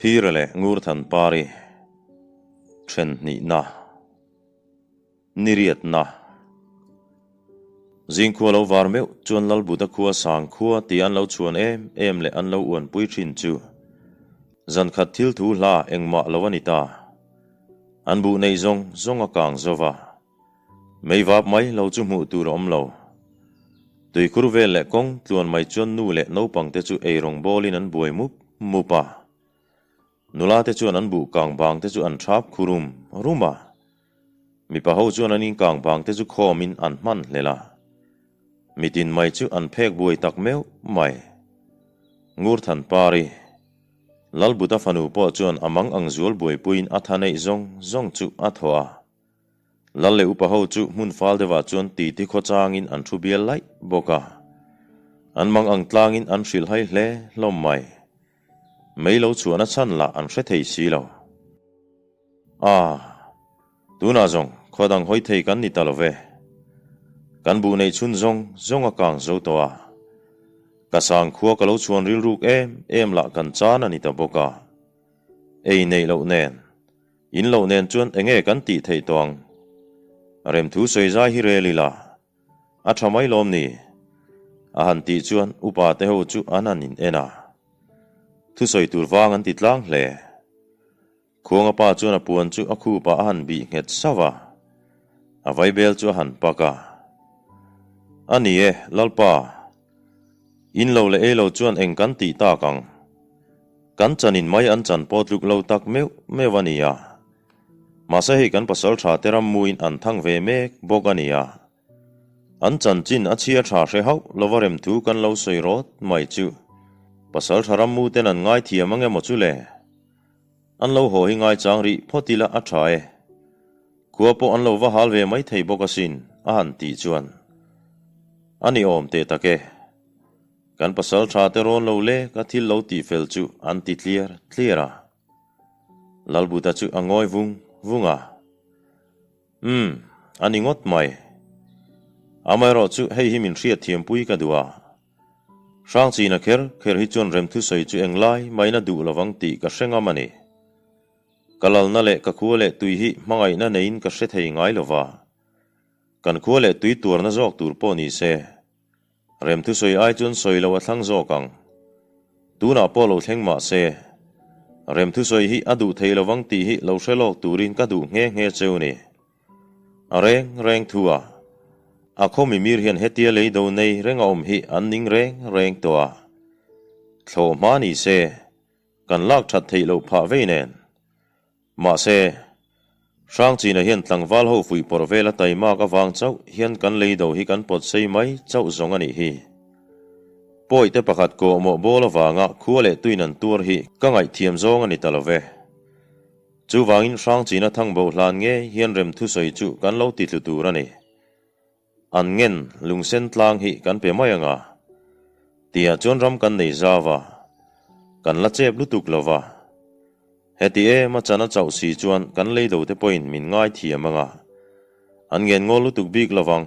Thira leh Ngurthanpari then hnihna, Niriatna. Zingkhua lo var meuh chuan Lalbuta khua sang khua tih an lo chhuan em em leh an lo uanpui thin chu zankhat thil thu hla engmah lo a ni ta. An buh neih zawng zawng a kang zo va. Meivap mai lo chu hmuh tur a awm lo. Tuikhur vel leh kawng tluan mai chuan nu leh naupang te chu eirawng bawlin an buai mup mup a. Nula te chuan an buh kang bang te chu an thap khu rum rum a. Mipa ho chuan an inkang bang te chu khawmin an hman hlel a. Mitin mai chu an phek buai tak meuh mai. Ngurthanpari. Lalbuta fanu pawh chuan a mang ang zual buaipuiin a tha neih zawng zawng chu a thaw a. Lal leh upa ho chu hmun fal deuhah chuan titi khaw changin an thu bial laih bawk a. An mang ang tlangin an hrilhhai hle hlawm mai. Mei lo chhuahna chhan lah an hre thei si lo. A, tunah zawng khaw dang hawi thei kan ni ta lo ve. Kan buh neih chhun zawng zawng a kang zo tawh a. Ka sang khua ka lo chhuan rilruk em em lah kan chan a ni ta bawk a. Ei neih loh nen. In loh nen chuan enge kan tih theih tawh ang? Remthu sawi zai hi rel ila, a tha mai lawm ni? A han tih chuan upa te ho chu an han in en a. Thusawi tur vang an ti tlang hle. Khuanga pa chuan a puan chu a khupah a han bih nghet sauh a, a vaibel chu a han pak a. A ni e, Lalpa, in lo leh ei lo chuan eng kan tih tak ang? Kan chanin mai an chan pawh tluk lo tak meuh meuh a ni a. Mahse hei kan pasal tha te ram muin an thang ve mek bawk a ni a. An chanchin a chhia tha hre hauh lova rem thu kan lo sawi rawt mai chu. Pasal tha ram mu ten an ngaithiam ang emaw chu le? An lo haw hi ngaichang rih phawt ila a tha e. Khua pawh an lo va hal ve mai thei bawk asin a han tih chuan a ni awm teh tak e. Kan pasal tha te rawn lo lek a thil lo tih fel chu an ti tliar tliar a. Lalbuta chu a ngawi vung vung a. Umm, a ni ngawt mai. Amaherawh chu hei hi min hriat thiampui ka duh a. Hrangchina kher kher hi chuan remthusawi chu englai maina duh lovang tih ka hre ngam a ni. Ka lalna leh ka khua leh tui hi hmangaihna neiin ka hre thei ngai lova. Kan khua leh tui tuarna zawk tur pawh ni se. Remthusawi ai chuan sawi lo a thlang zawk ang. Tunah pawh lo thleng mah se, Remthusawi hi a duh thei lovang tih hi lo hre lawk turin ka duh nghe nghe cheu ni. A reng reng thu a, a khaw mimir hian hetia lei do nei reng a awm hi an ning reng reng tawh a. Thlawh hma ni se, kan lak that theih loh phah vei nen. Mahse, Hrangchina hian tlangval ho fuihpawrh vela taimak avang chauh hian kan lei do hi kan pawt sei mai chauh zawng a nih hi. Pawihte pakhat kawhmawh bawl avanga khua leh tuin an tuar hi ka ngaihthiam zawng a ni ta lo ve. Chuvangin Hrangchina thangbo hlan ngei hian remthusawi chu kan lo titlu tur a ni. An ngen lungsen tlang hi kan pe mai anga tiah chuan ram kan nei zau a, kan la chep lutuk lo va. Heti em a chan a chauh si chuan kan lei do te pawhin min ngai thiam anga, an ngen ngawl lutuk bik lo vang.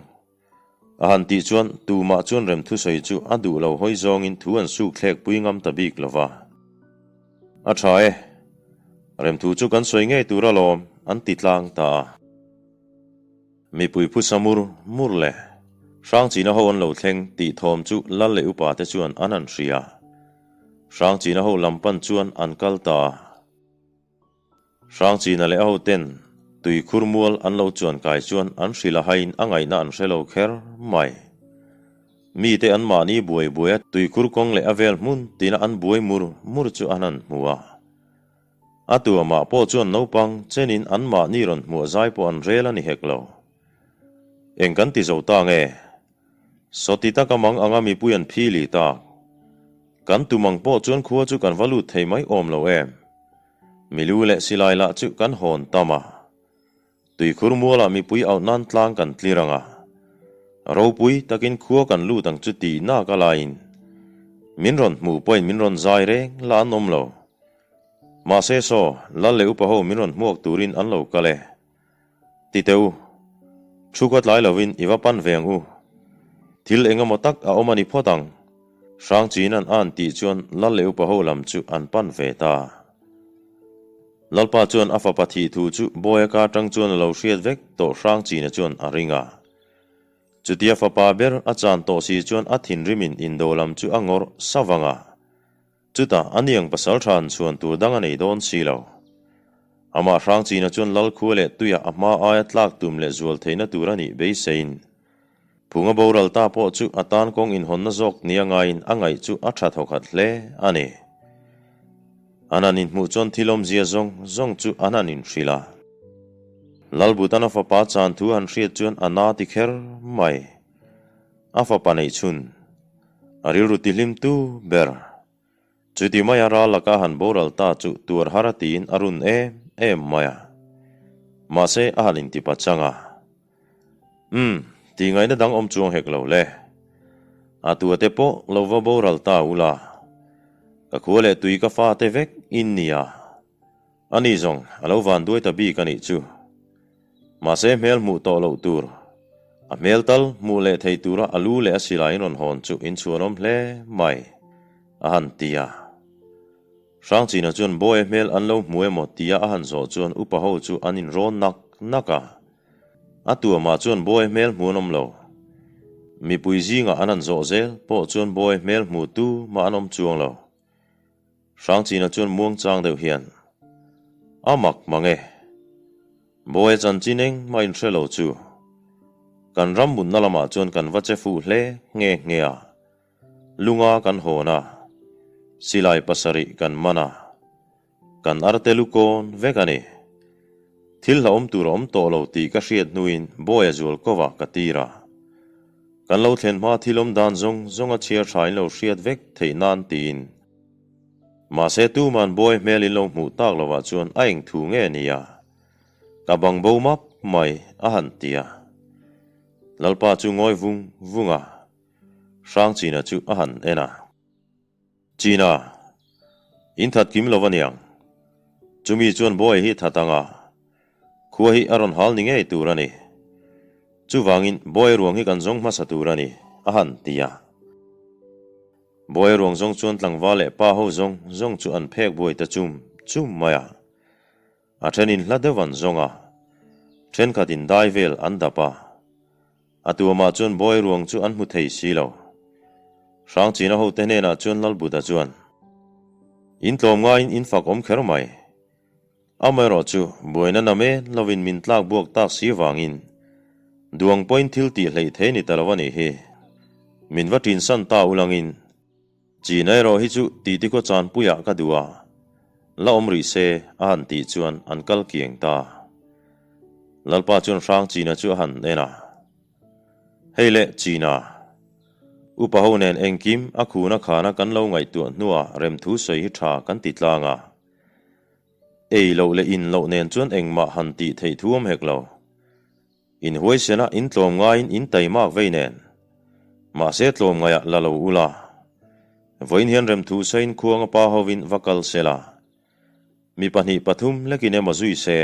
A han tih chuan tumah chuan remthusawi chu a duh lo hawi zawngin thu an suk thlek pui ngam ta bik lo va. A tha e, remthu chu kan sawi ngei tur alawm, an ti tlang ta a. Mipui phusa mur mur leh Hrangchina ho an lo thleng tih thawm chu Lal leh upa te chuan an han hria. Hrangchina ho lam pan chuan an kal ta a. Hrangchina leh a ho ten tuikhur mual an lo chuan kai chuan an hrilh a hain a ngaihna an hre lo kher mai. Mite an mahni buai buai a tuikhur kawng leh a vel hmun tina an buai mur mur chu an han hmu a. A tuamah pawh chuan naupang chenin anmahni rawn hmuah zai pawh an rel a ni hek lo. Eng kan ti zo ta nge? Sawti taka mang anga mipui an phi li tak. Kan tum ang pawh chuan khua chu kan va lut thei mai awm lo em? Milu leh silai lah chu kan hawn tam a. Tuikhur mualah mipui auh nan tlang kan tlir ang a, ropui takin khua kan lut ang chu tih nak a laiin min rawn hmuh pawhin min rawn zai reng la an awm lo. Mahse saw, Lal leh upa ho min rawn hmuak turin an lo kal e. Ti teh u, thu ka tlai lovin i va pan ve ang u. Thil eng emaw tak a awm a ni phawt ang, Hrangchinan a an tih chuan Lal leh upa ho lam chu an pan ve ta. Lalpa chuan a fapa thih thu chu Bawia ka atang chuan a lo hriat vek tawh Hrangchina chuan a ring a. Chutia fapa ber a chan tawh si chuan a thinrimin indo lam chu a ngawrh sa vang a. Chutah a niang pasal tha han chhuan tur dang a nei dawn si lo. Amah Hrangchina chuan Lalkhua leh tuiah a hma aia tlak tum leh zual theihna tur a nih beiseiin Phunga boral ta pawh chu a tan kawng inhawnna zawk nia ngaiin a ngaih chu a tha thawkhat hle a ni. An han inhmuh chuan thil awmzia zawng zawng chu an han inhrilh a. Lalbutana fapa chan thu han hriat chuan a na ti kher mai. A fapa neih chhun a rilru tihlimtu ber. Chuti maia ral laka han boral ta chu tuar har a tiin a run em em mai a. Mahse a han intipa chang a. Umm, tih ngaihna dang awm chuang hek lo le. A tua te pawh lo va boral ta ula. Ka khua leh tui ka fa te vek in nia. Ani zawng a lo van duai ta bik a nih chu. Mahse hmel hmuh tawh loh tur, a hmel tal hmuh leh thei tura a lu leh a silai in rawn hawn chu in chhuanawm hle mai, a han ti a. Hrangchina chuan Bawia hmel an lo hmu emaw tia a han zawh chuan upa ho chu an inrawn nak nak a. A tuamah chuan Bawi hmel hmu an awm lo. Mipui zingah an han zawh zel pawh chuan Bawi hmel hmu tu mah an awm chuang lo. Hrangchina chuan muangchang deuh hian, A mak mang e. Bawi a chanchin engmah in hre lo chu. Kan ram mutna lamah chuan kan va che fuh hle nghe nghe a. Lunga kan hawn a. Silai pasarih kan man a. Kan arte lu kawn vek a ni. Thil hlauhawm tur a awm tawh lo tih ka hriat hnuin Bawia zual kovah ka tir a. Kan lo thlen hma thil awm dan zawng zawng a chhiar tha in lo hriat vek theih nan tiin. Mahse tuman Bawi hmel in lo hmuh tak lovah chuan a eng thu nge nia? Ka bang bo map mai a han ti a. Lalpa chu ngawi vung vung a. Hrangchina chu a han en a. China, in that kim lo a niang. Chumi chuan Bawi hi that anga khua hi a rawn hal ni ngei tur a ni. Chuvangin Bawi ruang hi kan zawng hmasa tur a ni, a han ti a. Bawi ruang zawng chuan tlangval leh pa ho zawng zawng chu an phek buai ta chum chum mai a. A thenin hla deuh an zawng a, thenkhatin dai vel an dap a. A tuamah chuan Bawi ruang chu an hmu thei si lo. Hrangchina hote hnenah chuan Lalbuta chuan, In tlawm ngaiin in fak awm kher mai. Amaherawh chu buaina na men lovin min tlak buak tak si vangin duang pawhin thil tih hleih thei ni ta lo a nih hi. Min va ṭinsan ta ulangin China erawh hi chu titi khaw chanpuiah ka duh a, la awm rih se a han tih chuan an kal kiang ta. Lalpa chuan hrang China chu a han en a, Hei le China, upa ho nen engkim a khuna khana kan lo ngaihtuah hnuah remthu sawi hi tha kan ti tlang a, ei loh leh in loh nen chuan engmah han tih theih thu awm hek lo. In huaisena in tlawm ngaiin in taimak vei nen. Mahse tlawm ngaiah la lo ula. Vawiin hian remthu sain khuanga pa hovin va kal sela. Mi 2, 3 lekin emaw zui se.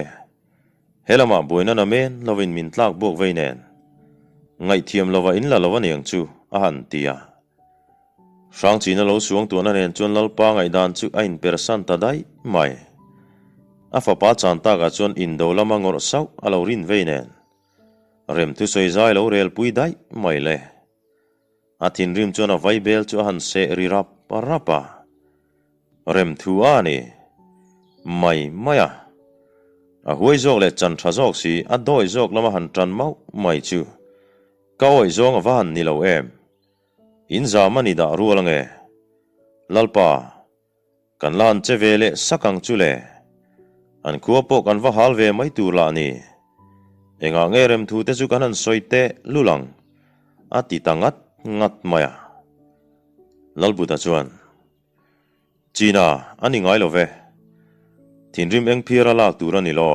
He lamah buaina na men lovin min tlak buak vei nen. Ngaihthiam lova in la lo aniang chu a han ti a. Hrangchina lo suang tuahna nen chuan Lalpa ngaihdan chu a inpersan ta daih mai. A fapa chan takah chuan indo lama ngawrh sauh a lo rin vei nen. Rem thusawi zai lo relpui daih mai le. A thinrim chuan a vaibel chu a han seh ri rap rap a. Rem thu a ni mai mai a. A huai zawk leh chan tha zawk si a dawi zawk lama han tan mauh mai chu ka awih zawng a va han ni lo em. In zam a ni dah rual ange. Lalpa, kan la han che ve leh sak ang chu le. An khua pawh kan va hal ve mai tur lah ni. Engah nge remthu te chu kan han sawi teh lul ang, a ti ta ngat ngat mai a. Lalbuta chuan. China, a ni ngai lo ve. Thinrim eng phiar a lak tur a ni lo.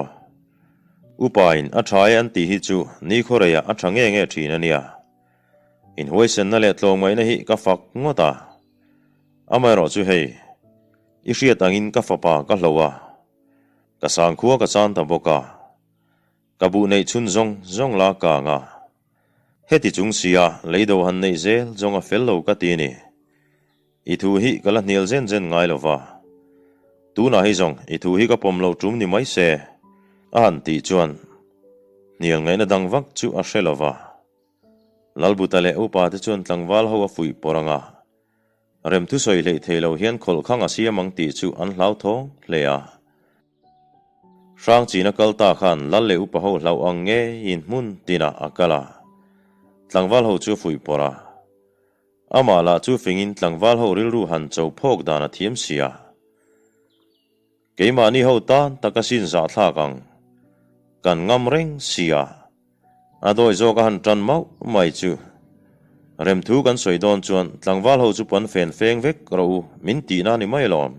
Upain a tha e an tih hi chu ni khawreiah a tha nge nge thin a nia. Inhuaisenna leh tlawmngaihna hi ka fak ngawt a. Amaherawh chu hei, i hriat angin ka fapa ka hlo a. Ka sangkhua ka chan ta bawk a. Ka buh neih chhun zawng zawng la kang a. Heti chung sia leido han neih zel zawng a fel lo ka ti a ni. I thu hi ka la hnial zen zen ngai lo va. Tunah hi zawng i thu hi ka pawm loh tum ni mai se, a han tih chuan hnial ngaihna dang vak chu a hre lo va. Lalbuta leh upa te chuan tlangval ho a fuih pawr ang a, rem thusawi hleih thei lo hian khawlh khang a siam ang tih chu an hlauthawng hle a. Hrangchina kal ta khan lal leh upa ho hlauh ang ngeiin hmun tinah a kal a, tlangval ho chu a fuih pawrh a. Amah lah chu fingin tlangval ho rilru han cho phawk dan a thiam si a. Keimahni ho tan tak a sin zahthlak ang. Kan ngam reng si a. A dawi zawk a han tan mauh mai chu. Remthu kan sawi dawn chuan tlangval ho chu pawn fen feng vek rawh u min tihna ni mai alawm.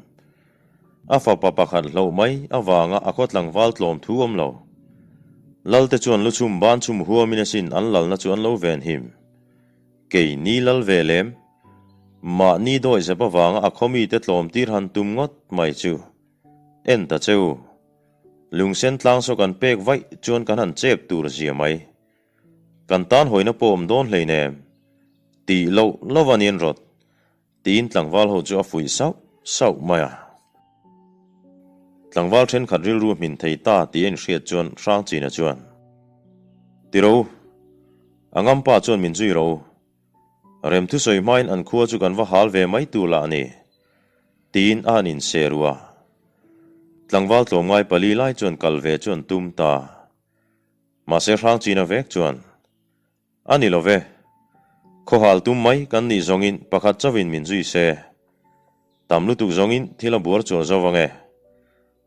A fapa pakhat hloh mai avanga a khaw tlangval tlawm thu awm lo. Lalte chuan lu chhum ban chhum huamin asin an lalna chu an lo ven him. Kei ni lal ve lem. Mahni dawi zep avanga a khaw mite tlawm tir han tum ngawt mai chu. En ta che u. Lungsen tlang saw kan pek vaih chuan kan han chep tur zia mai. Kan tan hawina pawh awm dawn hleinem. Tih loh lo a nian rawt. Tiin tlangval ho chu a fuih sauh sauh mai a. Tlangval thenkhat rilru hmin thei ta tih a inhriat chuan Hrangchina chuan, Ti ro, a ngampa chuan min zui ro. Rem thusawi hmain an khua chu kan va hal ve mai tur lah a ni. Tiin a han inse ru a. Tlangval tlawmngai pali lai chuan kal ve chu an tum ta. Mahse Hrangchina vek chuan, A ni lo ve. Khawhal tum mai kan nih zawngin pakhat chauhin min zui se. Tam lutuk zawngin thil a buar chuar zo vang e.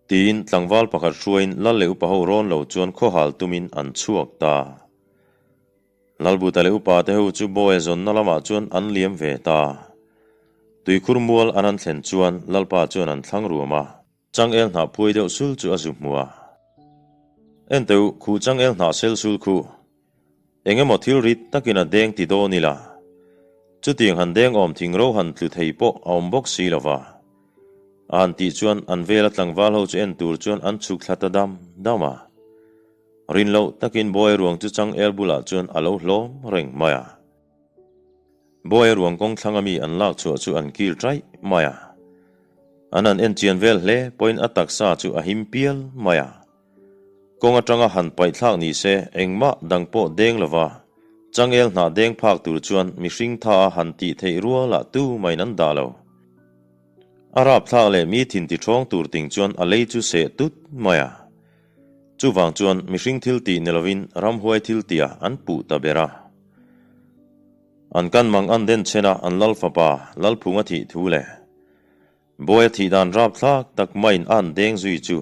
Tiin tlangval pakhat hruaiin lal leh upa ho rawn lo chuan khawhal tumin an chhuak ta. Lalbuta leh upa te ho chu Bawia zawnna lamah chuan an liam ve ta. Tuikhur mual an han thlen chuan Lalpa chuan an thlang ruam a. Changel hnah phuai deuh sul chu a zu hmu a. Enteu, khu changel hnah sel sul khu. Eng emaw thil rit takin a deng ti dawn ila. Chutiang han deng awm thing ro han tlu thei pawh a awm bawk si lo va. A han tih chuan an vela tlangval ho chu en tur chuan an chhuk thla ta dam dam a. Rin loh takin Bawi ruang chu changel bulah chuan a lo hlawm reng mai a. Bawi ruang kawng thlanga mi an lak chhuah chu an kil ṭaih mai a. An han en chian vel hle pawhin a taksa chu a him pial mai a. Kawng aṭanga han paih thlak ni se engmah dang pawh deng lova changel hnah deng phak tur chuan mihring tha a han tih theih rualah tu maiin an dah lo. A rap thlak leh mi thin ti ṭhawng tur ting chuan a lei chu seh tut mai a. Chuvang chuan mihring thil tih ni lovin ramhuai thil tihah an puh ta ber a. An kan mang an den chen a an lal fapa Lalphunga thih thu leh Bawia thih dan rapthlak tak maiin a an deng zui chu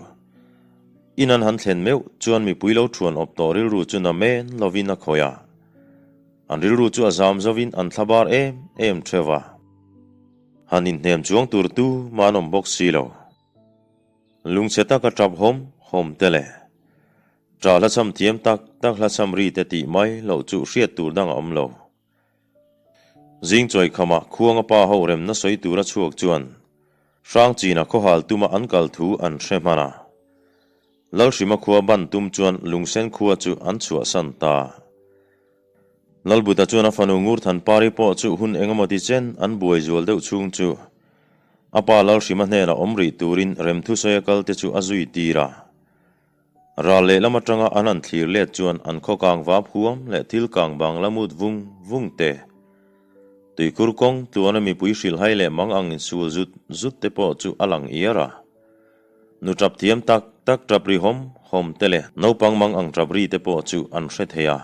in an han thlen meuh chuan mipui lo thuan awp tawh rilru chu na men lovin a khawih a. An rilru chu a zam zovin an thlabar em em theuh a. Han inhnem chuang tur tu mah an awm bawk si lo. Lungchhe taka tap hawm hawm te leh ṭah hla cham thiam tak tak hla cham ri te tih mai loh chu hriat tur dang a awm lo. Zing chawi khamah khuanga pa ho remna sawi tura chhuak chuan Hrangchina khawhal tuma an kal thu an hre hman a. Lalhrima khua ban tum chuan Lungsen khua chu an chhuahsan ta. Lalbuta chuan a fanu Ngurthanpari pawh chu hun engemaw ti chen an buai zual deuh chhung chu a pa Lalhrima hnenah awm rih turin Remthusaia kalte chu a zui tir a. Ral lehlam atanga an han thlir let chuan an khaw kang vap huam leh thil kang bang la mut vung vung te, tuikhur kawng tluana mipui hrilhhai leh mang ang insul zut zut te pawh chu a lang iar a. Nu tap thiam tak tak tap ri hawm hawm te leh naupang mang ang tap ri te pawh chu an hre thei a.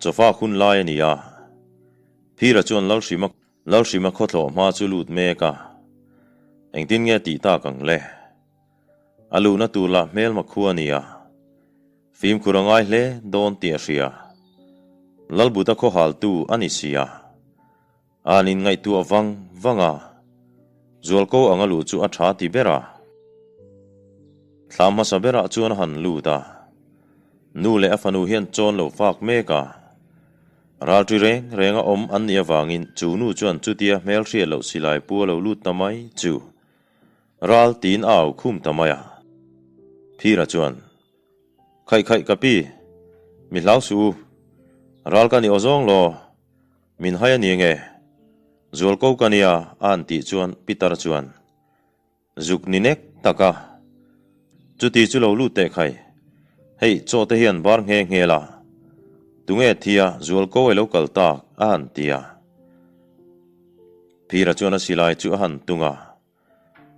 Chawfak hun lai a ni a, Phira chuan Lalhrima Lalhrima khawthlawh hma chu lut mek a, engtin nge tih tak ang le? A luhna tur lah hmelma khu a ni a, fimkhur a ngai hle dawn tih a hria. Lalbuta khawhaltu a ni si a. An inngaihtuah vang vang a, zualko anga luh chu a tha ti ber a. Thla hmasa berah chuan a han lut a, nu leh a fanu hian chawn lo fak mek a. Ralṭi reng renga awm an nih avangin chu nu chuan chutia hmelhriat loh silai pu a lo lut ta mai chu ral tiin a au khum ta mai a. Phira chuan, Khaih khaih ka pi, mi hlau suh u, ral ka ni aw zawng law, Min hai a ni nge? Zualko ka nia a han tih chuan Peter chuan. Zuk ni nek tak a. Chuti chu lo lut teh khai. Hei, chaw te hian bar nghe nghe la. Tunge thi a, zual ko e lo kal tak, a han ti a. Phira chuan a silai chu a han tung a.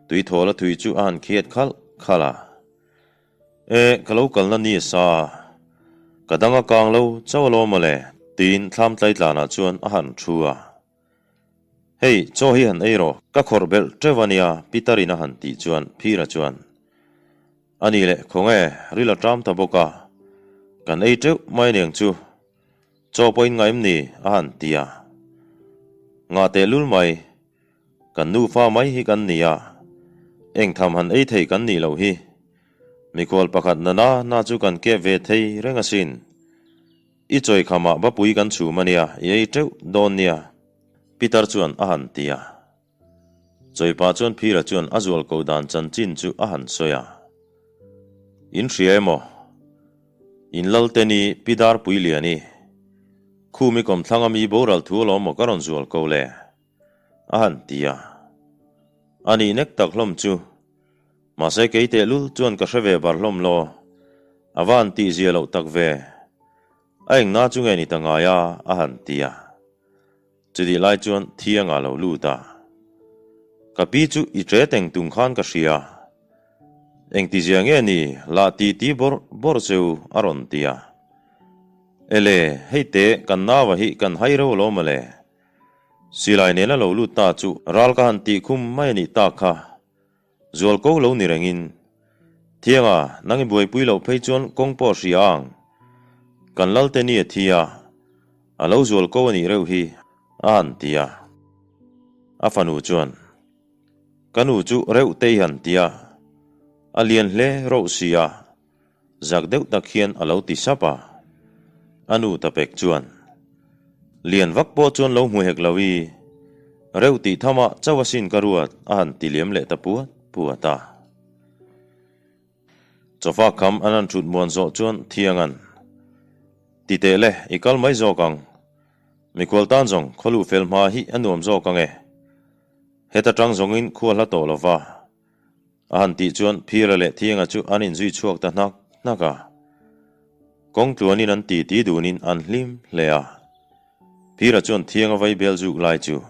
Tui thawl a thui chu a han khiat khalh khalh a. E, ka lo kalna ni a sa a, ka dang a kang lo chauh alawm mawle, tiin thlam tlaitlanah chuan a han thu a. Hei, chaw hi han ei rawh, ka khawrh belh teuh a nia, Peter-in a han tih chuan Phira chuan, A ni leh, khawnge, ril a ṭam ta bawk a, kan ei teuh mai aniang chu, chaw pawh in ngaih em ni? a han ti a. Ngah tehlul mai, kan nufa mai hi kan ni a, eng tham han ei thei kan nih loh hi. Mikhual pakhat na na na chu kan kep ve thei reng asin. I chawi khamah bapui kan chhum a nia, i ei teuh dawn nia, Peter chuan a han ti a. Chawi pah chuan Phira chuan a zual ko dan chanchin chu a han sawi a. In hria emaw? In Lalte ni Pi Darpui Liani, Khumi kawmthlang a mi boral thu alawm maw ka rawn zual ko le? a han ti a. A nih nek tak hlawm chu. Mahse kei tehlul chuan ka hre ve bar hlawm law. A va han tih zia loh tak ve. A eng na chu nge ni ta ngai a, a han ti a. Chutih lai chuan thiang a lo lut a. Ka pi chu i ṭe teng tung khan ka hria. Engti zia nge ni lah ti ti bawrh bawrh cheu a rawn ti a. Ele, hei te kan naua hi kan hai reuh lo mawle. Silai nena lo lut ta chu ral ka han tih khum mai a nih tak kha. Zual ko lo ni rengin, Thianga, nang i buaipui loh phei chuan kawng pawh hria ang. Kan Lalte ni a thi a, a lo zual ko a nih reuh hi, a han ti a. A fanu chuan, Ka nu chu reuh te i han ti a, a lian hle roh si a, Zak deuh tak hian a lo ti sap a. A nu ta pek chuan, Lian vak pawh chuan lo hmu hek lo i, reuh tih thamah chauh asin ka ruat a han ti liam leh ta puat puat a. Chawfa kham an han thut muan zawh chuan Thianga'n, Ti teh le, i kal mai zawk ang. Mikhual tan zawng khawluh fel hma hi a nuam zawk ang e. Heta tang zawngin khua hla tawh lo va. A han tih chuan Phira leh Thianga chu an inzui chhuak ta hnak hnak a. Kawng tluanin an titi dunin an hlim hle a. Phira chuan Thianga vai bel zuk lai chu,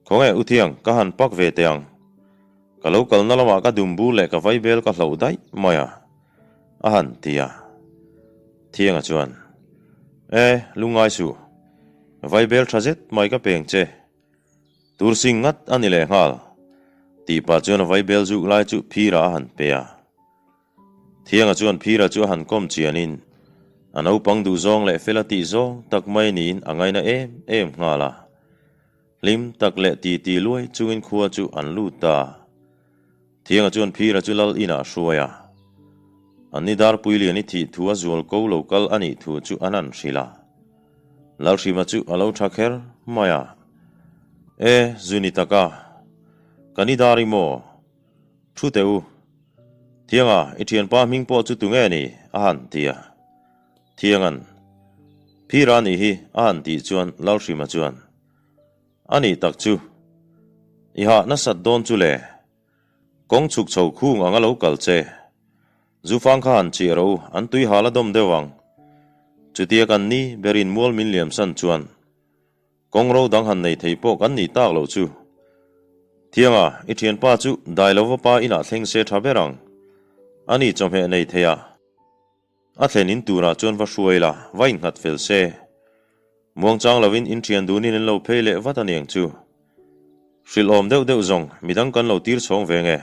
Khawnge u Thiang, ka han pak ve teh ang. Ka lo kalna lamah ka dum bur leh ka vai bel ka hloh daih mai a, a han ti a. Thianga chuan, E, lungngai suh. Vai bel tha zet mai ka peng che. Tur sing ngat a ni leh nghal, tih pah chuan a vaibel zuk lai chu Phira a han pe a. Thianga chuan Phira chu a han kawm chianin a naupang duhzawng leh fel a tih zawng tak mai niin a ngaina em em nghal a. Hlim tak leh titi luai chungin khua chu an lut ta. Thianga chuan Phira chu lal inah a hruai a. An ni Darpui Liani thih thu a zual ko lo kal a nih thu chu an han hrilh a. Lalhrima chu a lo tha kher mai a. E, zu ni tak a, ka ni dar i maw? Thu teh u. Thianga, i thianpa hming pawh chu tunge ni? a han ti a. Thianga'n, Phira nih hi, a han tih chuan Lalhrima chuan, A nih tak chu, i hah nasat dawn chu le. Kawng chhuk chho khung anga lo kal che. Zufang kha han chiah ro, an tui hal a dawm deuh ang. Chutia kan ni berin mual min liam san chuan kawng ro dang han nei thei pawh kan nih tak loh chu. Thianga, i thianpa chu dai lova pa inah thleng se tha ber ang. Ani chawhmeh nei thei a. A thlen in turah chuan va hruai la, va innghat fel se. Muangchang lovin in thian dunin an lo phei leh vat a niang chu. Hrilh awm deuh deuh zawng midang kan lo tir chhawng ve nge.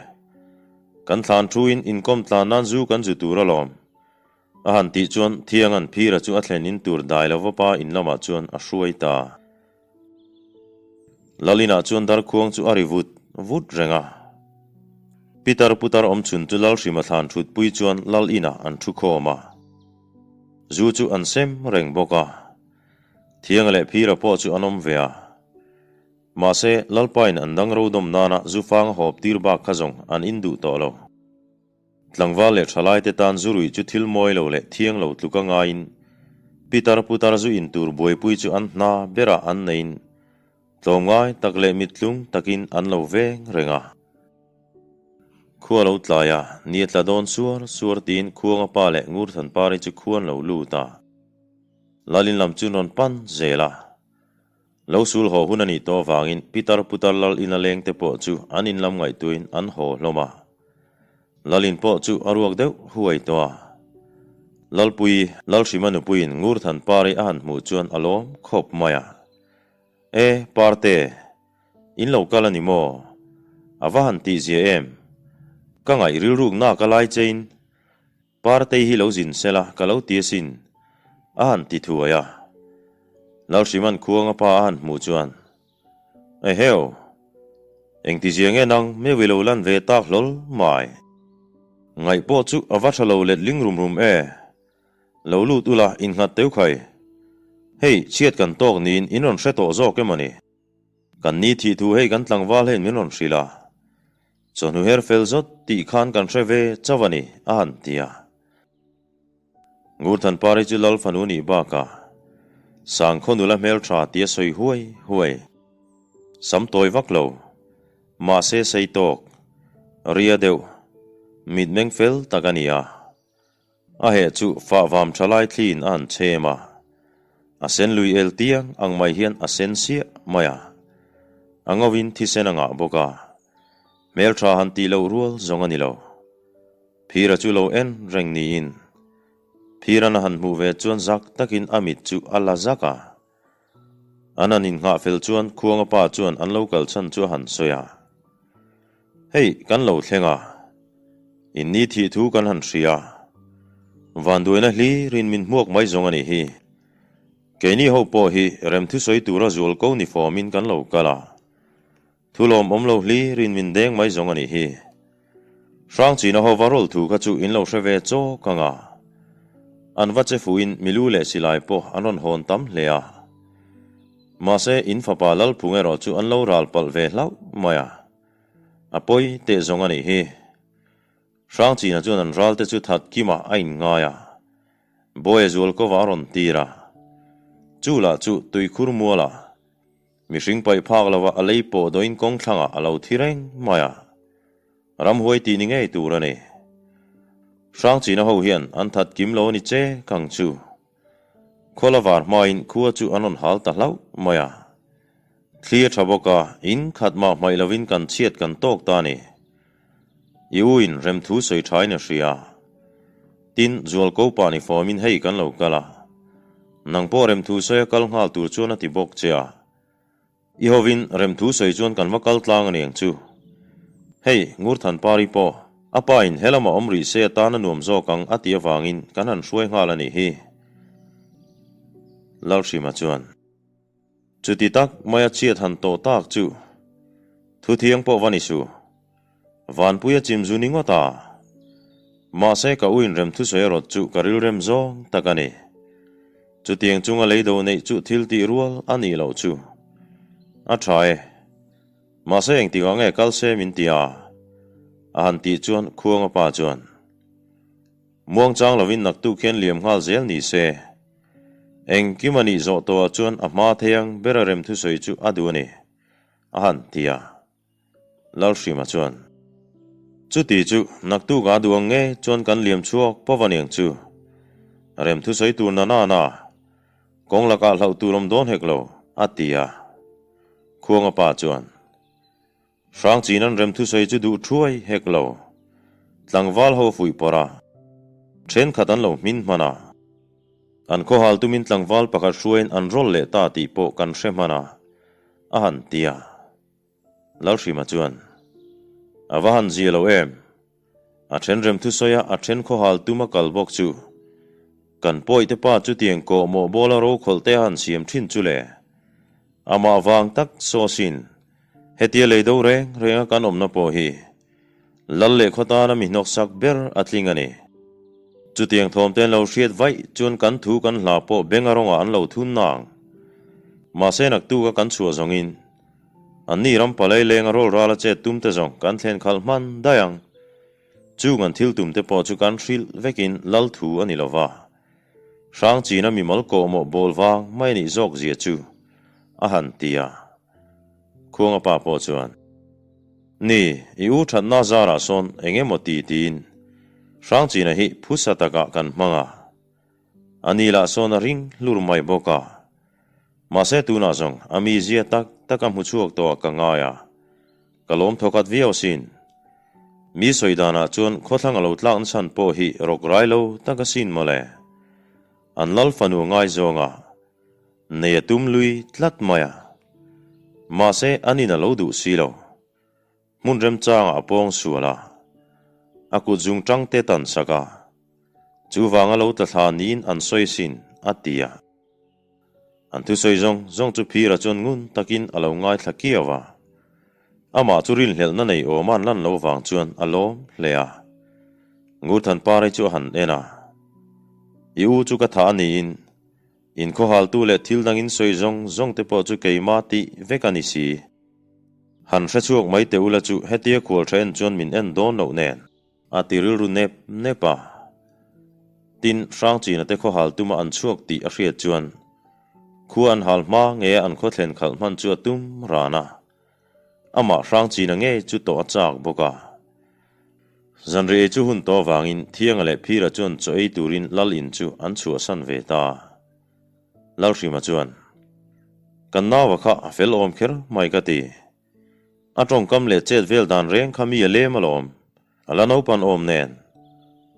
Kan thlan thuin inkawm tlan nan zu kan zu tur alawm. A han tih chuan Thianga'n Phira chu a thlen in tur dai lova pa in lamah chuan a hruai ta. Lalinah chuan darkhuang chu a ri vut vut reng a. Pitar putar awm chhun chu Lalhrima thlan thutpui chuan Lal inah an thu khawm a. Zu chu an sem reng bawk a. Thianga leh Phira pawh chu an awm ve a. Mahse, Lalpain an dang ro dawm nana zu fang a hawp tir bak kha zawng an in duh tawh lo. Tlangval leh thalaite tan zu ruih chu thil mawi lo leh thiang lo tluka ngaiin pitar putar zu in tur buaipui chu an hna berah an neiin tlawmngai tak leh mittlung takin an lo veng reng a. Khua lo tlai a, ni a tla dawn suar suar tiin Khuanga pa leh Ngurthanpari chu khuan lo lut a. Lalin lam chu rawn pan zel a. Lo sul haw hun a nih tawh avangin Pitar Putar Lal ina leng te pawh chu an in lam ngaihtuahin an haw hlawm a. Lalin pawh chu a ruak deuh huai tawh a. Lalpui, Lalhrima nupuiin Ngurthanpari a han hmuh chuan a lawm khawp mai a. E, Parte, in lo kal a ni maw? A va han tih zia em? Ka ngaih rilruk nak a lai chein Partei hi lo zin sela ka lo ti asin, a han ti thuai a. Lalhriman khuanga pa a han hmuh chuan, Eheu, engtizia nge nang meu i lo lan ve tak hlawl mai? Ngaih pawh chu a va tha lo letling rum rum e. Lo lut ula innghat teu khai. Hei, chhiat kan tawk niin in rawn hre tawh zawk emaw ni? Kan ni thih thu hei kan tlangval hian min rawn hrilh a, chawhnu her fel zawt tih khan kan hre ve chauh a ni, a han ti a. Ngurthanpari chu Lal fanu nih bakah Sangkhaw nula hmeltha tia sawi huai huai, sam tawi vak lo, mahse sei tawk, ria deuh, mitmeng fel tak a ni a. A heh chu fah vam tha lai thliin a han chhem a, a sen lui el tiang ang mai hian a sen siah mai a, a ngauin thisen a ngah bawk a, hmeltha han tih loh rual zawng a ni lo. Phira chu lo en reng niin Phiran a han hmuh ve chuan zak takin a mit chu a la zak a. An han innghah fel chuan Khuanga pa chuan an lo kal chhan chu a han sawi a. Hei, kan lo thleng a. In ni thih thu kan han hria. Vanduaina hlirin min hmuak mai zawng a nih hi. Keini ho pawh hi remthusawi tura zual ko ni fawmin kan lo kal a. Thu lawm awm lo hlirin min deng mai zawng a nih hi. Hrangchina ho va rawl thu kha chu in lo hre ve chawk ang a. An va che fuhin milu leh silai pawh an rawn hawn tam hle a. Mahse, in fapa Lalphung erawh chu an lo ral palh ve hlauh mai a. A pawi teh zawng a nih hi. Hrangchina chuan an ral te chu that kimah a inngai a. Bawia Zualkova a rawn tir a. Chu lah chu tuikhur mualah Mihring paih phak lova a lei pawh dawhin kawng thlangah a lo thi reng mai a, ramhuai tih ni ngei tur a ni. Hrangchina ho hian an that kim lo a ni che kang chu. Khuala var hmain khua chu an rawn hal ta hlauh mai a. Thli a tha bawk a, in khat mah hmaih lovin kan chhiat kan tawk ta a ni. I u in remthu sawi thain a hria. Tin, Zualko pa ni fawmin hei kan lo kal a. Nang pawh remthu sawi a kal nghal tur chuan a ti bawk che a. I hovin remthu sawi chuan kan va kal tlang a niang chu. Hei, Ngurthanpari pawh, a pa in he lamah awm rih se atan a nuam zawk ang a tih avangin kan han hruai nghal a nih hi. Lalhrima chuan. Chuti tak maia chhiat han tawh tak chu thuthiang pawh va ni su. Vanpuia chim zu ni ngawt a. Mahse ka u inrem thusawi erawh chu ka rilrem zawng tak a ni. Chutiang chunga lei do neih chu thil tih rual a nih loh chu. A tha e. Mahse engtikah nge kal se min ti a? A han tih chuan Khuanga pa chuan, Muangchang lovin naktuk hian liam nghal zel ni se. Engkim a nih zawh tawhah chuan a hma thei ang ber a rem thusawi chu a duh a ni, a han ti a. Lalhrima chuan, Chuti chu naktuk a duh ang nge chuan kan liam chhuak pawh a niang chu. Rem thusawi tur na na na, kawng lakah hlauh tur awm dawn hek lo, a ti a. Khuanga pa chuan, Hrangchin an rem thusawi chu duh thuai hek lo. Tlangval ho fuih pawrh a, thenkhat an lo hmin hman a. An khawhal tumin tlangval pakhat hruaiin an rawl leh ta tih pawh kan hre hman a, a han ti a. Lalhrima chuan, A va han zia lo em? A then rem thusawi a, a then khawhal tuma kal bawk chu. Kan pawihte pa chutiang kawhmawh bawla rokhawlh te a han siam thin chu le. Amah vang tak sawsin Hetia lei do reng renga kan awmna pawh hi Lal leh khaw tana mi hnawksak ber a tling a ni. Chutiang thawmte an lo hriat vaih chuan kan thu kan hla pawh benga rawngah an lo thun nang. Mahse naktuka kan chhuah zawngin anni ram palai lenga rawl rala chet tumte zawng kan thlen khalh hman daih ang. Chung an thil tumte pawh chu kan hrilh vekin Lal thu a ni lova. Hrangchina mimal kawhmawh bawl vang mai a nih zawk zia chu a han ti a. Khuanga pa pawh chuan. Ni, i u thatna zarah sawn eng emaw ti tiin Hrangchina hi phusa takah kan hmang a. A ni lah sawn a ring hlur mai bawk a. Mahse tunah zawng a mizia tak tak a hmu chhuak tawh ah ka ngai a, ka lawm thawkhat viau asin. Mi sawi danah chuan khawthlang a lo tlak nachhan pawh hi rawk rai lo tak asin mawle. An lal fanu ngaizawng a, nei a tum lui tlat mai a. Mahse an in a lo duh si lo. Hmun remchangah a pawng sual a, a kut zungtang te tan sak a, chuvanga lo tla thla niin an sawi sin, a ti a. An thusawi zawng zawng chu Phira chuan ngun takin a lo ngaithla kiau a. Amah chu rinhlelhna nei awma an lan loh vang chuan a lawm hle a. Ngurthanpari chu a han en a, I u chu ka thah a niin, inkhawhaltu leh thil dangin sawi zawng zawng te pawh chu keimah tih vek a ni si. Han hre chhuak mai teh ula chu hetia khual tha en chuan min en dawn loh nen a ti rilru nep nep a. Tin, Hrangchina te khaw hal tuma an chhuak tih a hriat chuan khua an hal hma nge an khaw thlen khalh hman chu a tum ran a. Amah Hrangchina ngei chu tawh a chak bawk a. Zanriah ei chu hun tawh avangin Thianga leh Phira chuan chaw ei turin Lal in chu an chhuahsan ve ta. Lalhrima chuan, Kan naua kha a fel awm kher mai ka ti. A tawngkam leh chet vel dan reng kha mi a lem alawm, a la naupan awm nen.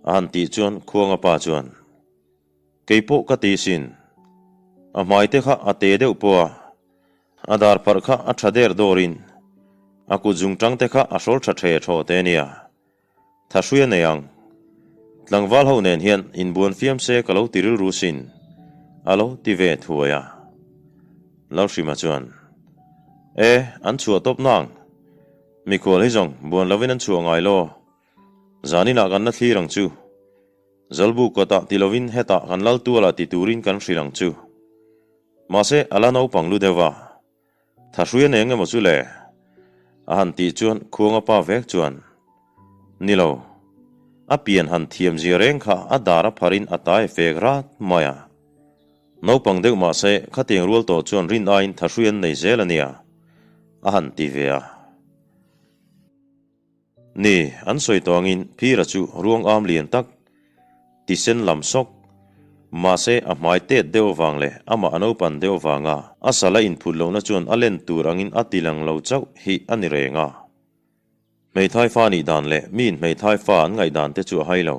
A han tih chuan Khuanga pa chuan, Kei pawh ka ti sin. A hmai te kha a te deuh pawh a, a dar pharh kha a tha der dawrin a kut zungtang te kha a hrawl tha the thaw te nia. Tha hrui a nei ang. Tlangval ho nen hian inbuan fiam se ka lo ti rilru sin, a lo ti ve thuai a. Lalhrima chuan, E, an chhuah tawp nang. Mikhual hi zawng buan lovin an chhuah ngai law. Zaninah kan la thlir ang chu. Zawlbuk kawtah ti lovin hetah kan lal tualah ti turin kan hrilh ang chu. Mahse, a la naupang lu deuh a. Tha hrui a nei eng emaw chu le? A han tih chuan Khuanga pa vek chuan, Ni lo. A pian han thiam zia reng kha a dar a pharin a tai fek rat mai a. Naupang deuh mah se khatiang rual tawh chuan rin aiin tha hrui an nei zel a nia, a han ti ve a. Ni, an sawi tawh angin Phira chu ruang am lian tak, tisen lam sawk, mahse a hmai tet deuh avang leh amah a naupan deuh avanga a sal a inphut lohna chuan a len tur angin a ti lang lo chauh hi a ni reng a. Hmeithai fa nih dan leh miin hmeithai fa an ngaihdan te chu a hai lo.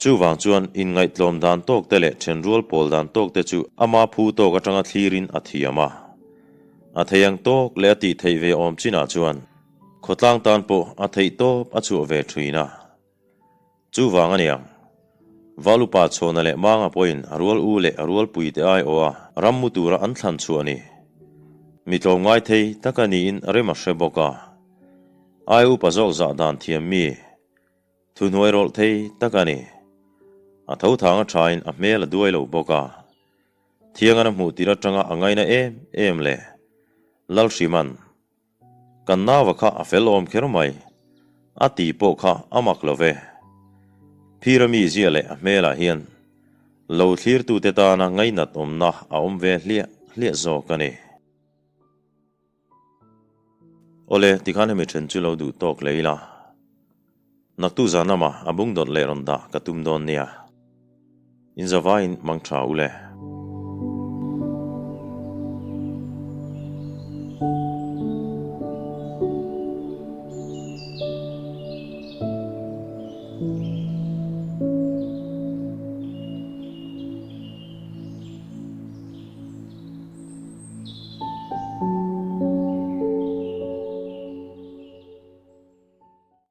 Chuvang chuan inngaihtlawm dan tawk te leh thenrual pawl dan tawk te chu ama phu tawk atanga thlirin a thiam a. A thei ang tawk leh a tih theih ve awm chinah chuan khawtlang tan pawh a theih tawp a chhuah ve thin a. Chuvang a niang, Valupa Chhawna leh Manga pawhin a rual u leh a rualpui te aiawh a ram mu tura an thlan chhuah a ni. Mi tlawmngai thei tak a niin rem a hre bawk a. Ai upa zawk zah dan thiam mi Thuhnuai rawlh thei tak a ni. A tho thang a thain a hmel a duai lo bawk a. Thiangan a hmuh tir atanga a ngaina em em le. Lalhriman, Kan naua kha a fel awm kher mai, a ti pawh kha a mak lo ve. Phira mizia leh a hmelah hian lo thlirtute tana ngainat awmna a awm ve hliah hliah zawk a ni. Awle, tikhan hemi then chu lo duh tawk leh ila. Naktu zan lama a bung dawt leh rawn dah ka tum dawn nia. Inzavaiin mang tha u le.